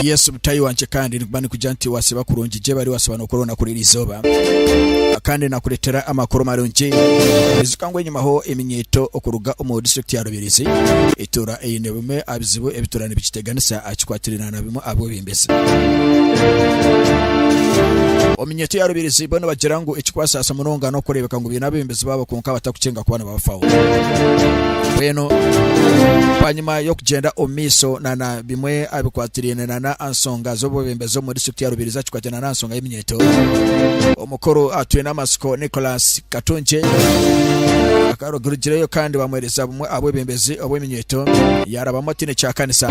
Yesu mutayi wangye kandi nikuba nikugira nti wasiba kurungi gye bari wasiba nokora olunaku rw'erizooba kandi nakuretera amakuru marungi. Ijuka ngu enyimaho eminyeeto okuruga omu disiturikiti ya Rubirizi etuura eine bimwe aha bizibu ebituura nibigiteganisa aha kikwatiraine na bimwe aha bwebembezi. Ominyeeto ya Rubirizi bo nibagira ngu ekikubasaasa munonga n'okureebeka ngu baine abebembezi baabo kwonka batakucenga kuba nibabafaho. Mbwenu bwanyima y'okugyenda omu maisho na bimwe aha bikwatiraine na na nsonga z'obwebembezi omu disiturikiti ya Rubirizi akikwatiraine na nsonga y'eminyeeto, omukuru Twinamatsiko Nicholas Katungye akarugireyo kandi bamwereza bumwe aha bwebembezi obw'eminyeeto yarabamu ataine kyakanisa.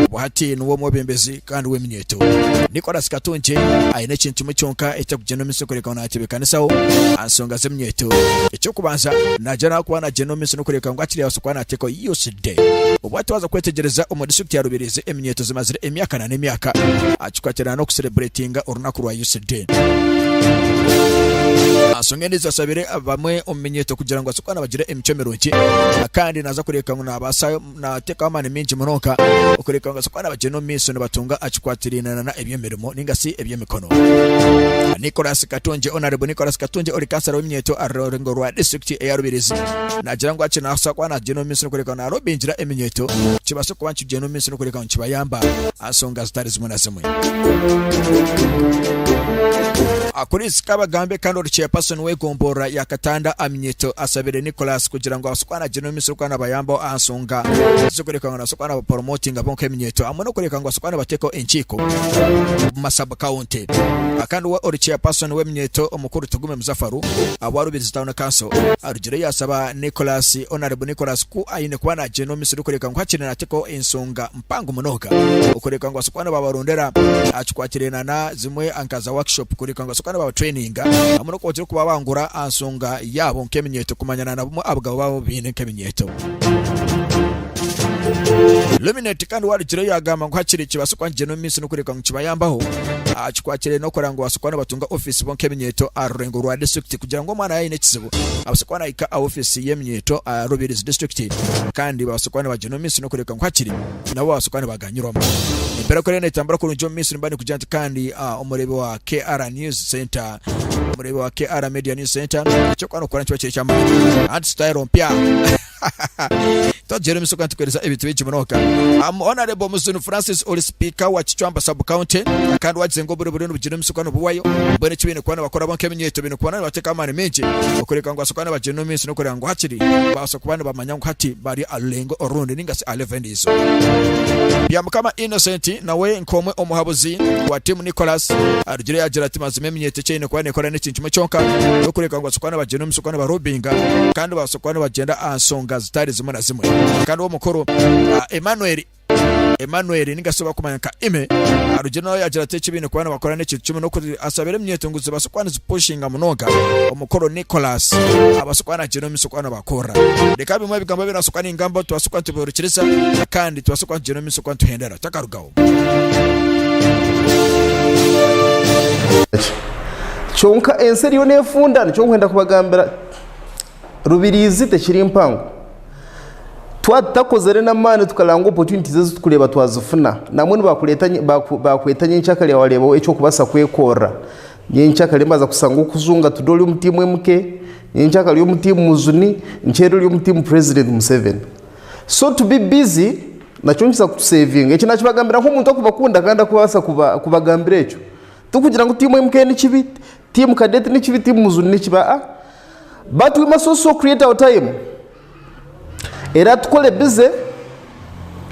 Obu hati niwe omwebembezi kandi w'eminyeeto. Nicholas Katungye aine ekintu kimwe kyonka eki arikugyenda omu maisho kureka ngu naakibekanisaho aha nsonga z'eminyeeto. Eky'okubanza naagira naakuba naagyenda omu maisho n'okureebeka ngu hakiri yaabaasa kuba naateekaho Youth Day. Obu hati waaza kwetegyereza omu disiturikiti ya Rubirizi eminyeeto zimazire emyaka n'emyaka akikwatirana n'okusereburetinga orunaku rwa Youth Day. Aha nsonga endiijo ashabire bamwe omu minyeeto kugira ngu babaase kuba nibagira emicwe mirungi kandi naaza kureebeka ngu naabaasa naateekaho amaani maingi munonga okureebeka ngu babaasa kuba nibagyenda omu maisho nibatunga akikwatiraine na eby'emirimo ninga shi eby'emikono. Nicholas Katungye Honourable Nicholas Katungye ori kansara w'eminyeeto aha rurengo rwa disiturikiti eya Rubirizi naagira ngu hakiri naabaasa kuba naagyenda omu maisho n'okureebeka ngu naarobingira eminyeeto kibaase kuba nikigyenda omu maisho n'okureebeka ngu nikibayamba aha nsonga zitari zimwe na zimwe. Chris Kabagambe kandi ori chairperson w'egomborora ya Katanda Aminyeto asabire Nicholas kugira ngu abaase kuba nagyenda omu maisho kuba nabayambaho aha nsonga z'okureka ngu nabaasa kuba nabaporomotinga bo nk'eminyeto hamwe n'okureka ngu baase kuba nibateekaho enkiiko omu ma sub county. Kandi we ori chairperson w'eminyeto omukuru Tugume Muzafaru awa Rubirizi Town Council arugire yasaba Nicholas Honourable Nicholas ku aine kuba nagyenda omu maisho n'okureka ngu hakiri nateekaho ensonga mpango munonga okureka ngu babaase kuba nibabarondera aha kikwatiraine na zimwe nka za workshop kureka ngu babaase kuba nibabatraininga hamwe n'okwongyera okubabangura aha nshonga yaabo nk'eminyeeto kumanyana na bumwe aha bugabo baabo baine nk'eminyeeto. Luminate kandi warugireyo yagamba ngu hakiri kibaase kuba nikigyenda omu maisho n'okureka ngu kibayambaho aha kikwatiraine n'okureba ngu babaase kuba nibatunga ofiisi bo nk'eminyeeto aha rurengo rwa disiturikiti kugira ngu omwana yaaba aine ekizibu abaase kuba nahika aha ofiisi y'eminyeeto aha Rubirizi disiturikiti kandi babaase kuba nibagyenda omu maisho n'okureka ngu hakiri nabo babaase kuba nibaganyirwamu. Embeera ku eriyo netambura kurungi omu maisho nimba nikugira nti kandi omureebi wa KR News Center omureebi wa KR Media News Center eky'okuba nokora nikiba kiri eky'amaani anti sitayiro mpya Twagyera omu maisho kandi tukuheereza ebintu bingi munonga. Honourable Muzuni Francis ori sipiika wa Kicwamba Sub County kandi wagize ngu oburi buriyo nibugyenda omu maisho kandi nibuhwayo mbwenu eki baine kuba nibakora bo nk'eminyeeto baine kuba nibateeka amaani maingi okureka ngu babaase kuba nibagyenda omu maisho n'okureba ngu hakiri babaasa kuba nibamanya ngu hati bari aha rurengo orundi ninga shi aha level endiijo. Byamukama Innocent nawe nk'omwe omuhabuzi wa Team Nicholas arugire yaagira ati mazima eminyeeto eki eine kuba neekora n'ekintu kimwe kyonka n'okureka ngu babaase kuba nibagyenda omu maisho kuba nibarobinga kandi babaase kuba nibagyenda aha nshonga zitari zimwe na zimwe. Kandi ow'omukuru Emmanuel Emmanuel ninga shi obakumanya nka Ime arugire nawe yaagira ati eki baine kuba nibakora n'ekintu kimwe n'oku ashabire eminyeeto ngu zibaase kuba nizipushinga munonga omukuru Nicholas abaase kuba naagyenda omu maisho kuba nibakorra. Reka bimwe ebigambo ebi nabaasa kuba ningamba tubaase kuba nitubihurikiriza kandi tubaase kuba nitugyenda omu maisho kuba nituhendera. Tutakarugaho. Kyonka ensi eriyo nefunda nikyo nkwenda kubagambira Rubirizi tekiri mpango. Twaba tutakozire n'amaani tukaranga opportunities ezi turikureeba twazifuna, nambwenu bakureeta bakweta nyenkyakare wareeba eki orikubaasa kwekorera. Nyenkyakare mbaasa kushanga orikujunga today ori omu tiimu MK, nyenkyakare ori omu tiimu Mujuni, nkyeeri ori omu tiimu President Museveni. So to be busy nakyo nikiza kutusevinga. Eki nakibagambira nk'omuntu orikubakunda kandi arikubaasa kubagambira ekyo. Tikugira ngu tiimu MK ni kibi, tiimu Cadet ni kibi, tiimu Mujuni ni kibi, aa. But we must also create our time. Era tukore busy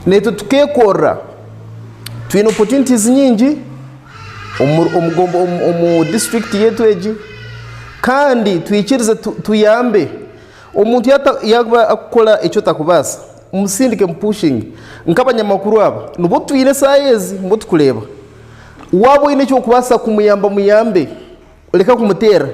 naitwe tukekorera. Twine opportunities nyingi omu district yaitu egi kandi twikirize tuyambe. Omuntu yaaba akukora eki otakubaasa, musindike mupushinge. Nk'abanyamakuru aba nibo twine eshaaha ezi nibo tukureeba. Waaba oine eki orikubaasa kumuyamba muyambe. Reka kumuteera,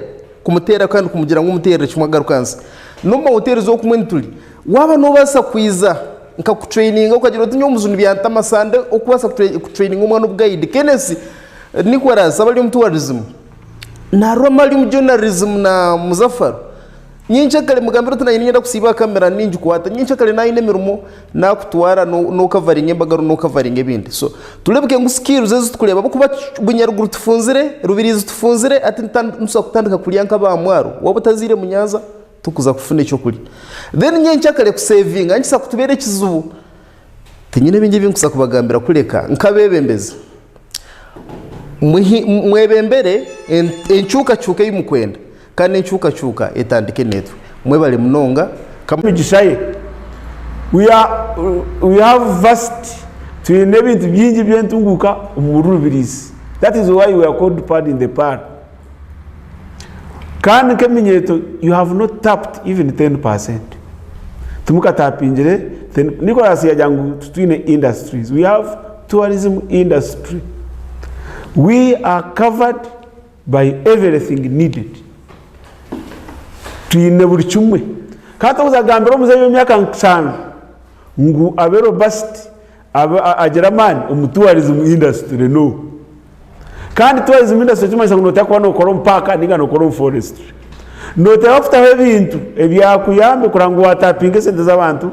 kumuteera kandi kumugira ngu omuteerere kimwe agaruke ahansi. N'omu mahoteeri z'okumwe nituri, waaba noobaasa kwija nkakutureyininga okagira oti nyowe omujuni byantama sande okubaasa kutureyininga omwana obugayidi. Kenneth Nicholas aba ari omu tourism, na Rwema ari omu journalism na Muzafaru. Nyencakare mugambire oti naanye niinyenda kusiiba aha kamera ningikwata. Nyencakare naaba aine emirimo naakutwara nookavaringa embagaro nookavaringa ebindi. So tureebeke ngu skills ezi turikureeba ahabw'okuba Bunyaruguru tufunzire, Rubirizi tufunzire hati nituza kutandika kurya nk'abamwaro. Waaba otazaire mu nyanza torikuza kufuna ekyokurya. Then nyencakare kusevinga nikibaasa kutubeera ekizibu. Tinyine bingi ebi ndikuza kubagambira kureka nk'abeebembezi, mwebembere enkyukakyuka ei mukwenda kandi enkyukakyuka etandike naitwe. Mwebare munonga. Emigisha ye. We are, we have vast, twine ebintu bingi by'entunguuka omu Rubirizi. That is why we are called pearl in the pearl. Kandi nk'eminyeeto you have not tapped even 10%. Timukatapingire ten, Nicholas yagira ngu titwine industries. We have tourism industry. We are covered by everything needed. Twine buri kimwe. Kandi tokuza kugambira omuzeeyi w'emyaka nshanju ngu abe robust abe agire amaani omu tourism industry no. Kandi tourism industry ekimanyisa ngu noteekwa kuba nokora omu paaka ninga nokora omu forestry. Noteekwa kutaho ebintu ebyakuyambe kureba ngu watapinga esente z'abantu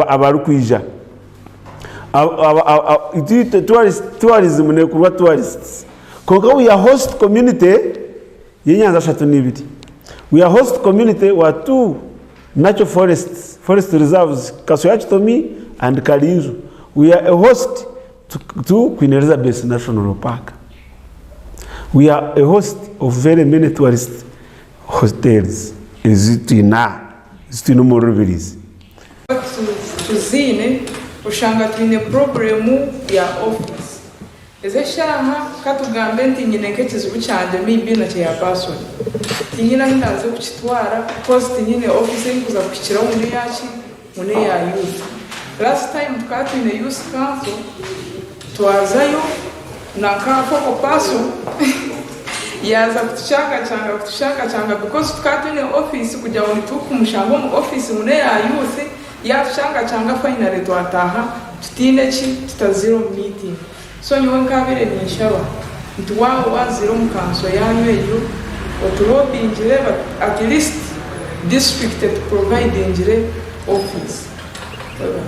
abarikwija. Itwe tourism nekurwa tourists kwonka we are host community y'enyanja 32. We are host community wa two natural forests, forest reserves, Kaswa Kitomi and Kalinzu. We are a host to, to Queen Elizabeth National Park. We are a host of very many tourist hotels ezi twine aha, ezi twine omu Rubirizi. Tuziine oshanga twine purobulemu ya ofiisi. Ezi eshaaha katugambe nti nyine nk'ekizibu kyangye maybe na chairperson tinyine ahu ndaaze kukitwara coz tinyine office ei nkuza kuhikiraho ngu n'eya ki ngu n'eya youth. Last time tukaba twine youth council twazayo na nka focal person yaaza kutucangacanga kutucangacanga because tukaba twine office kugira ngu nitukumushange omu office ngu n'eya youth Yaatucangacanga finally twataaha tutaine ki tutaziire omu meeting. So nyowe nkabaire ninshaba nti waaba waaziire omu kanso yaanyu egyo otulobingire but at least district etuprovidingire office. Webale.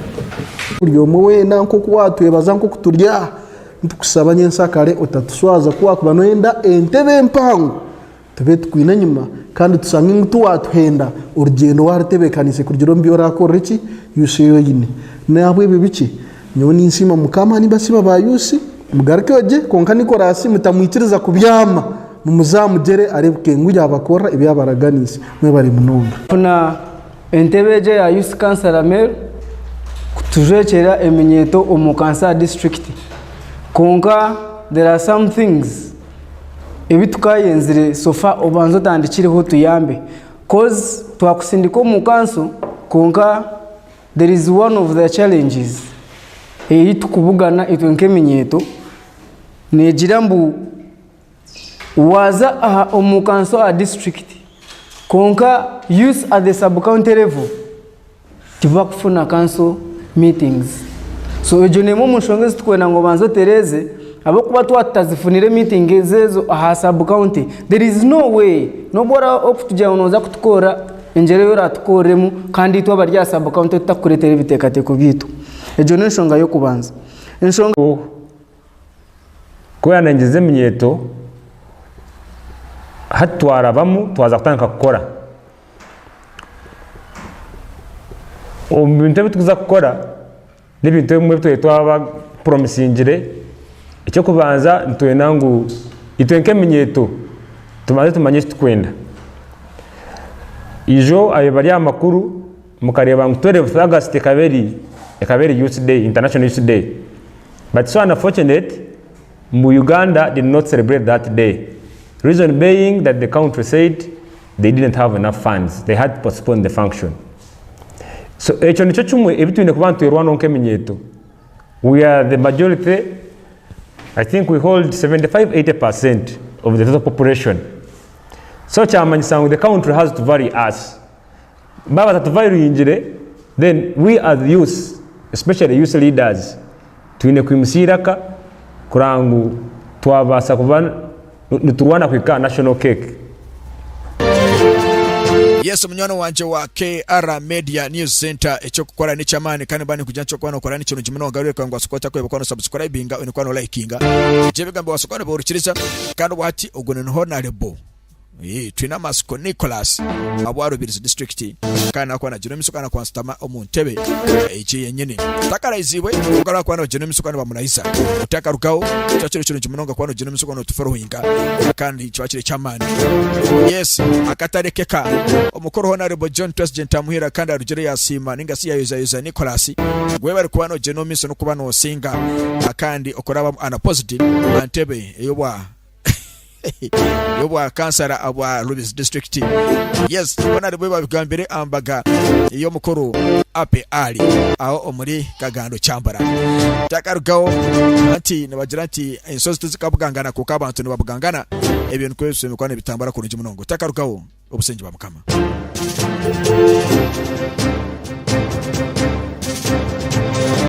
Buri omwe weena nk'oku waatwebaza nk'oku turi aha, nitukushaba nyensyakare otatuswaza ku waakuba nooyenda entebe empango Tube tukwine enyima kandi tushange ngu tiwatuhenda, orugyendo warutebeekaniise kurugira omu bi oraakorere ki? Yusi ei oine. N'ahabw'ebyo bikye, nyowe ninsiima Mukama, nimbasiima ba Yusi, mugarukeyo gye, kwonka Nikolasi mutamwikiriza kubyama, mumuzamugyere areebeke ngu yaabakorera ebi yaabaraganiise. Mwebare munonga. Funa entebe egi eya Youth Councillor Male kutujwekyera eminyeeto omu Kansala disiturikiti kwonka there are some things ebi tukayenzire so far obanze otandikireho otuyambe coz twakusindika omu kanso kwonka there is one of the challenges eyi tukubugana itwe nk'eminyeeto negira mbu waaza aha omu kanso aha disiturikiti kwonka youth at the sub county level tibakufuna council meetings so egyo n'emwe omu nshonga ezi turikwenda ngu obanze otereeze ahabw'okuba twaba tutazifunire meetings ezo aha sub county there is no way n'obu oraba orikutugira ngu nooza kutukorera engyero ei oratukoreremu kandi itwe abari aha sub county tutakukureetera ebiteekateeko byaitu egyo n'enshonga y'okubanza. Enshonga. Ku yaanangize eminyeeto, hati twarabamu twaza kutandika kukora. Omu bintu ebi turikuza kukora n'ebintu ebimwe ebi twaba twabapuromisingire, eky'okubanza nitwenda ngu itwe nk'eminyeeto tubanze tumanye eki turikwenda. Ijo ababaire bari aha makuru mukareeba ngu twelve August ekaba eri ekaba eri youth day, international youth day but so unfortunate ngu Uganda did not celebrate that day reason being that the country said they didn't have enough funds they had to postpone the function so ekyo nikyo kimwe ebi twine kuba nitwerwanaho nk'eminyeeto we are the majority I think we hold 75 80% of the total population so kyamanyisa ngu the country has to value us baaba batatuvaluingire then we as youth especially youth leaders twine kwimutsya eiraka kureba ngu twabaasa kuba niturwana kuhika aha national cake. Yes munywani wangye wa KR Media News Center ekyokukora nekyamaani kandi mba ninkugira nti ekyokuba nokora nikirungi munonga orebe ngu wasuka ota kureba kuba no subscribinga oine kuba no likinga gye ebigambo wasuka nobihurikiriza kandi obwahati ogu ni Honarebo Eh, twine amasiko Nicholas abwa Rubirizi district kandi nakuba nagira emiso kandi nakuba nsutama omu ntebe egi yenyini takaraizibwe kwonka nakuba nogira emiso kandi bamurahiza otakarugaho kiba kiri kirungi munonga kuba nogira emiso kandi otufollowinga kandi kiba kiri eky'amaani yes akatarekeka omukuru Honorable John Twesigye Ntamuhira kandi arugire yasiima ninga si yayozayoza Nicholas gwe bari kuba nogyenda omu maisho n'okuba nosinga kandi okurabamu unopposed aha ntebe ey'obwa y'obwa kansara abwa Rubis district yes Honorable babigambire aha mbaga y'omukuru Ape Ali aho omuri Kagando Kyambara takarugaho anti nibagira nti Enshozi tizikabugangana kwonka abantu nibabugangana. Ebyo nikwo ebishushani bikuba nibitambura kurungi munonga. Otakarugaho, obusingye bwa Mukama.